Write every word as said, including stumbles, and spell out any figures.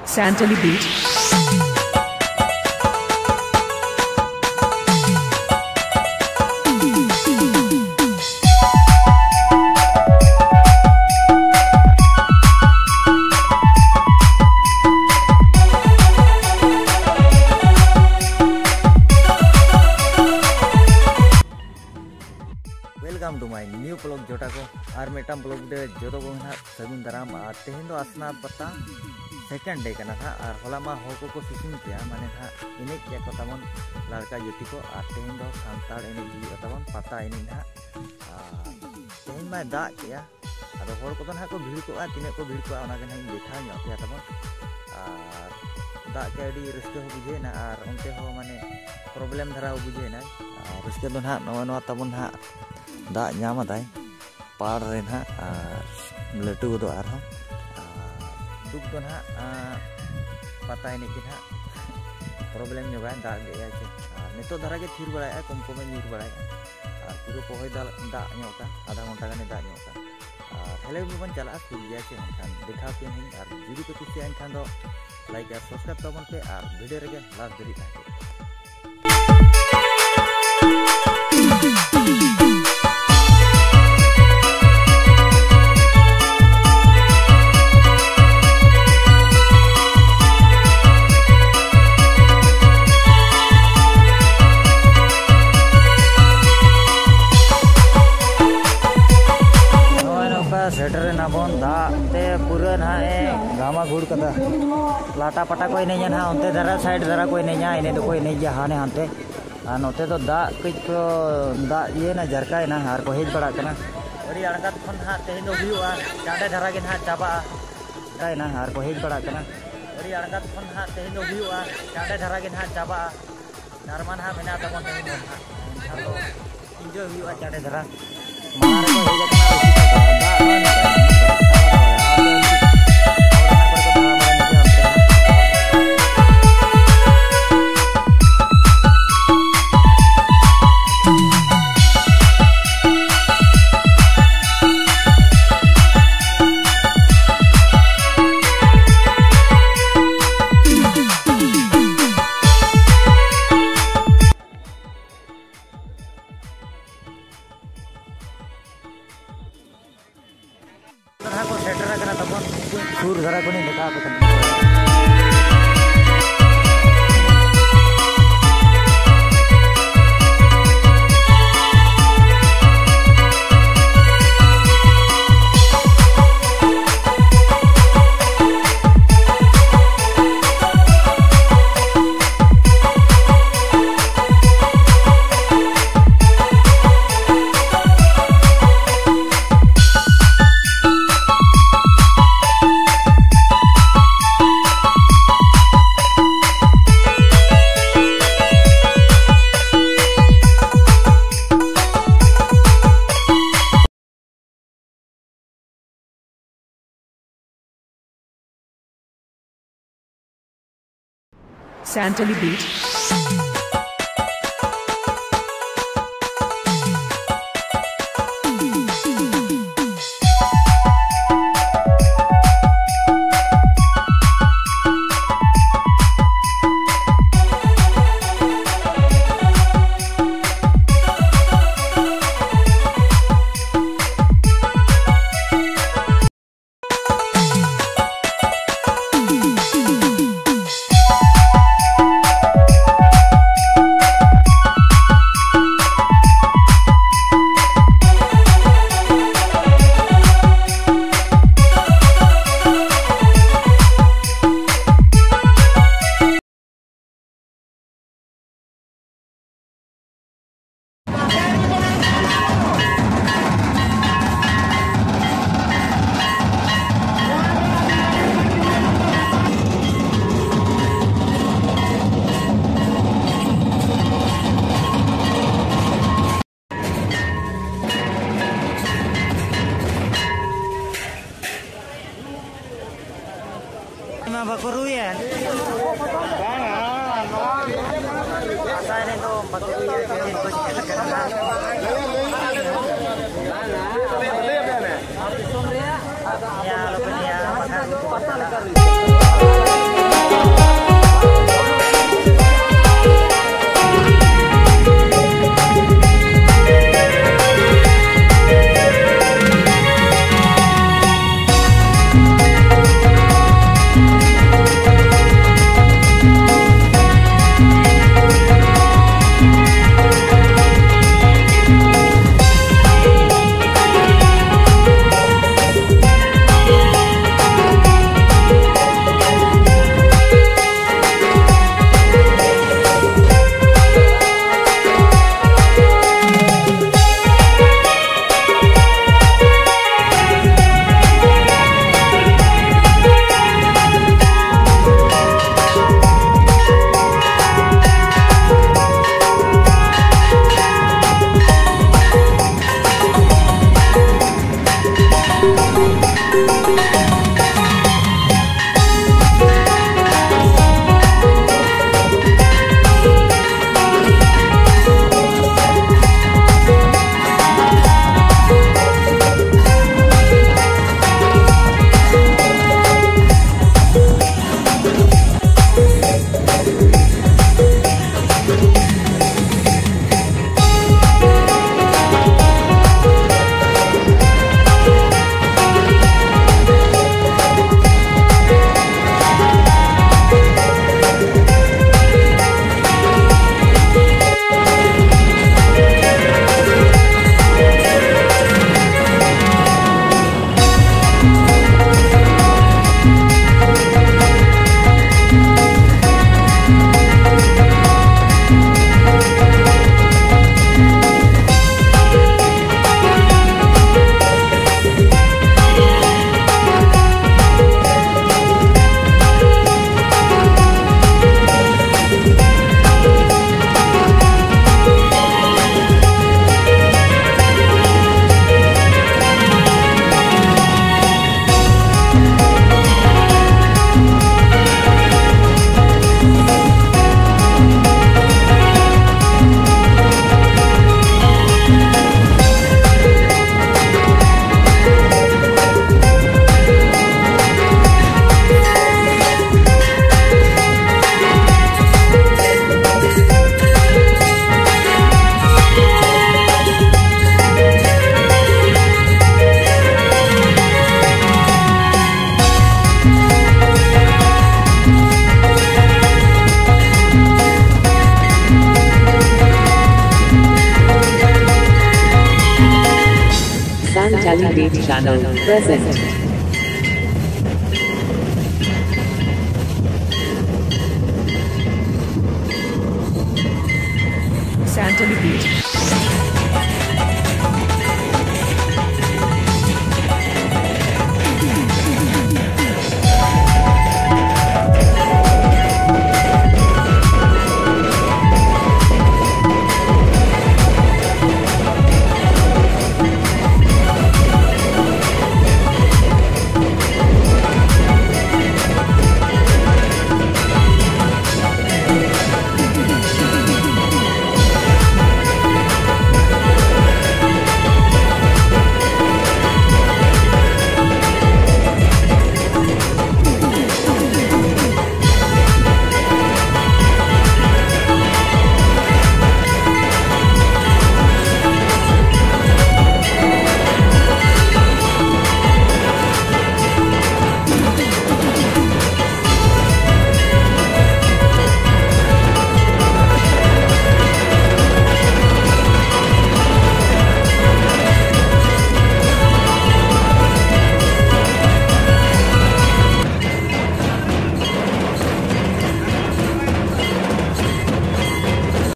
Santali Beat. Welcome to my new vlog ᱡᱚᱴᱟ ᱠᱚ, ᱟᱨ ᱢᱤᱫᱴᱟᱝ vlog ᱨᱮ ᱡᱚᱛᱚ ᱠᱚ ᱱᱟᱦᱟᱜ ᱥᱟᱹᱜᱩᱱ ᱫᱟᱨᱟᱢ᱾ ᱟᱨ ᱛᱮᱦᱮᱧ ᱫᱚ ᱟᱥᱱᱟ ᱯᱟᱛᱟ second day ᱠᱟᱱᱟ ᱱᱟᱦᱟᱜ, ᱟᱨ ᱦᱚᱞᱟ ᱢᱟ ᱦᱚᱲ ᱠᱚᱠᱚ ᱥᱤᱥᱤᱝ ᱠᱮᱜᱼᱟ, ᱢᱟᱱᱮ ᱱᱟᱦᱟᱜ ᱮᱱᱮᱡ ᱠᱮᱜᱼᱟ ᱠᱚ ᱛᱟᱵᱚᱱ ᱞᱟᱲᱠᱟ ᱡᱟᱹᱛᱤ ᱠᱚ, ᱟᱨ ᱛᱮᱦᱮᱧ ᱫᱚ ᱥᱟᱱᱛᱟᱲ ᱮᱱᱮᱡ ᱦᱩᱭᱩᱜᱼᱟ ᱛᱟᱵᱚᱱ ᱯᱟᱛᱟ ᱮᱱᱮᱡ ᱱᱟᱦᱟᱜ᱾ ᱟᱨ ᱛᱮᱦᱮᱧ ᱢᱟᱭ ᱫᱟᱜ ᱠᱮᱜᱼᱟ, ᱟᱫᱚ ᱦᱚᱲ ᱠᱚᱫᱚ ᱱᱟᱦᱟᱜ ᱠᱚ ᱵᱷᱤᱲ ᱠᱚᱜᱼᱟ, ᱛᱤᱱᱟᱹᱜ ᱠᱚ ᱵᱷᱤᱲ ᱠᱚᱜᱼᱟ ᱚᱱᱟ ᱜᱮ ᱱᱟᱦᱟᱜ ᱤᱧ ᱫᱮᱠᱷᱟᱣ ᱧᱚᱜ ᱟᱯᱮᱭᱟ ᱛᱟᱵᱚᱱ᱾ ᱟᱨ ᱫᱟᱜ ᱠᱮᱜᱼᱟ, ᱟᱹᱰᱤ ᱨᱟᱹᱥᱠᱟᱹ ᱦᱚᱸ ᱵᱩᱡᱷᱟᱹᱣ ᱮᱱᱟ, ᱟᱨ ᱚᱱᱛᱮ ᱦᱚᱸ ᱢᱟᱱᱮ problem ᱫᱷᱟᱨᱟ ᱦᱚᱸ ᱵᱩᱡᱷᱟᱹᱣ ᱮᱱᱟ᱾ ᱟᱨ ᱨᱟᱹᱥᱠᱟᱹ ᱫᱚ ᱱᱟᱦᱟᱜ ᱱᱚᱜᱼᱚᱭ ᱱᱚᱣᱟ ᱛᱟᱵᱚᱱ ᱱᱟᱦᱟᱜ ᱫᱟᱜ ᱧᱟᱢ ᱟᱫᱟᱭ ᱯᱟᱲ ᱨᱮ ᱱᱟᱦᱟᱜ, ᱟᱨ ᱞᱟᱹᱴᱩ ᱜᱚᱫᱚᱜ ᱟᱨᱦᱚᱸ᱾ ᱟᱨ ᱫᱩᱠ ᱫᱚ ᱱᱟᱦᱟᱜ, ᱟᱸ, ᱯᱟᱛᱟ ᱮᱱᱮᱡ ᱜᱮ ᱱᱟᱦᱟᱜ problem ᱧᱚᱜᱟᱭ, ᱫᱟᱜ ᱜᱮᱭᱟᱭ ᱪᱮ᱾ ᱟᱨ ᱱᱤᱛᱚᱜ ᱫᱷᱟᱨᱟ ᱜᱮ ᱛᱷᱤᱨ ᱵᱟᱲᱟᱭᱮᱜᱼᱟ, ᱠᱚᱢ ᱠᱚᱢᱮ ᱧᱩᱨ ᱵᱟᱲᱟᱭᱮᱜᱼᱟ᱾ ᱟᱨ ᱯᱩᱨᱟᱹ ᱯᱚᱦᱚᱭ ᱫᱟᱜ, ᱫᱟᱜ ᱧᱚᱜ ᱠᱟᱜᱼᱟ, ᱟᱫᱷᱟ ᱜᱷᱚᱱᱴᱟ ᱜᱟᱱᱮ ᱫᱟᱜ ᱧᱚᱜ ᱠᱟᱜᱼᱟ᱾ ᱟᱨ ᱦᱮᱞᱮ ᱵᱚᱱ ᱪᱟᱞᱟᱜᱼᱟ, ᱥᱩᱨ ᱜᱮᱭᱟ ᱪᱮ, ᱮᱱᱠᱷᱟᱱ ᱫᱮᱠᱷᱟᱣ ᱯᱮ ᱱᱟᱦᱟᱜ᱾ ᱟᱨ ᱡᱩᱫᱤ ᱯᱮ ᱠᱩᱥᱤᱭᱟᱜᱼᱟ ᱮᱱᱠᱷᱟᱱ ᱫᱚ like ᱟᱨ subscribe ᱛᱟᱵᱚᱱ ᱯᱮ, ᱟᱨ video ᱨᱮᱜᱮ last ᱫᱷᱟᱹᱵᱤᱡ ᱛᱟᱦᱮᱸ ᱠᱚᱜ ᱯᱮ᱾ ᱱᱚᱜᱼᱚᱭ ᱱᱚᱝᱠᱟ ᱥᱮᱴᱮᱨ ᱮᱱᱟ ᱵᱚᱱ, ᱫᱟᱜ ᱛᱮ ᱯᱩᱨᱟᱹ ᱱᱟᱦᱟᱜ ᱮ ᱜᱷᱟᱢᱟ ᱜᱷᱩᱲ ᱠᱟᱫᱟ᱾ ᱞᱟᱴᱟ ᱯᱟᱴᱟ ᱠᱚ ᱮᱱᱮᱡᱟ ᱱᱟᱦᱟᱜ, ᱚᱱᱛᱮ ᱫᱷᱟᱨᱟ side ᱫᱷᱟᱨᱟ ᱠᱚ ᱮᱱᱮᱡᱟ, ᱮᱱᱮᱡ ᱫᱚᱠᱚ ᱮᱱᱮᱡ ᱜᱮᱭᱟ ᱦᱟᱱᱮ ᱦᱟᱱᱛᱮ᱾ ᱟᱨ ᱱᱚᱛᱮ ᱫᱚ ᱫᱟᱜ ᱠᱟᱹᱡ ᱠᱚ ᱫᱟᱜ ᱤᱭᱟᱹᱭᱮᱱᱟ, ᱡᱟᱨᱠᱟᱭᱮᱱᱟ ᱟᱨ ᱠᱚ ᱦᱮᱡ ᱵᱟᱲᱟᱜ ᱠᱟᱱᱟ᱾ ᱟᱹᱰᱤ ᱟᱬᱜᱟᱛ ᱠᱷᱚᱱ ᱱᱟᱦᱟᱜ ᱛᱮᱦᱮᱧ ᱫᱚ ᱦᱩᱭᱩᱜᱼᱟ, ᱪᱟᱸᱰᱮ ᱫᱷᱟᱨᱟ ᱜᱮ ᱱᱟᱦᱟᱜ ᱪᱟᱵᱟᱜᱼᱟ᱾ ᱡᱟᱨᱠᱟᱭᱮᱱᱟ ᱟᱨ ᱠᱚ ᱦᱮᱡ ᱵᱟᱲᱟᱜ ᱠᱟᱱᱟ᱾ ᱟᱹᱰᱤ ᱟᱬᱜᱟᱛ ᱠᱷᱚᱱ ᱱᱟᱦᱟᱜ ᱛᱮᱦᱮᱧ ᱫᱚ ᱦᱩᱭᱩᱜᱼᱟ, ᱪᱟᱸᱰᱮ ᱫᱷᱟᱨᱟ ᱜᱮ ᱱᱟᱦᱟᱜ ᱪᱟᱵᱟᱜᱼᱟ᱾ ᱰᱟᱨᱢᱟ ᱱᱟᱦᱟᱜ ᱢᱮᱱᱟᱜ ᱛᱟᱵᱚᱱ ᱛᱮᱦᱮᱧ ᱫᱚ ᱱᱟᱦᱟᱜ, ᱮᱱᱠᱷᱟᱱ ᱫᱚ enjoy ᱦᱩᱭᱩᱜᱼᱟ ᱪᱟᱸᱰᱮ ᱫᱷᱟᱨᱟ᱾ ᱢᱟᱲᱟᱝ ᱨᱮᱠᱚ ᱦᱮᱡ ᱟᱠᱟᱱᱟ ᱨᱩᱥᱤᱠᱟ ᱠᱚ, ᱫᱟᱜ ᱵᱟᱝ ᱱᱚᱝᱠᱟ᱾ ᱡᱟᱦᱟᱸ ᱠᱚ ᱥᱮᱴᱮᱨ ᱟᱠᱟᱱᱟ ᱛᱟᱵᱚᱱ, ᱩᱱᱠᱩ ᱥᱩᱨ ᱫᱷᱟᱨᱟ ᱠᱷᱚᱱᱤᱧ ᱫᱮᱠᱷᱟᱣ ᱟᱯᱮ ᱠᱟᱱᱟ᱾ Santali Beat. ᱢᱟ ᱵᱟᱠᱚ ᱨᱩᱭᱟ᱾ ᱟᱥᱟᱭ ᱨᱮ ᱫᱚ ᱵᱟᱠᱚ ᱨᱩᱭᱟ, ᱪᱮᱫ ᱠᱚ ᱪᱤᱠᱟᱹᱜ ᱠᱟᱱᱟ᱾ ᱧᱮᱞ ᱟᱞᱚᱯᱮ ᱧᱮᱞ ᱵᱟᱠᱷᱟᱱ᱾ Calibrate channel present. Santa Beach.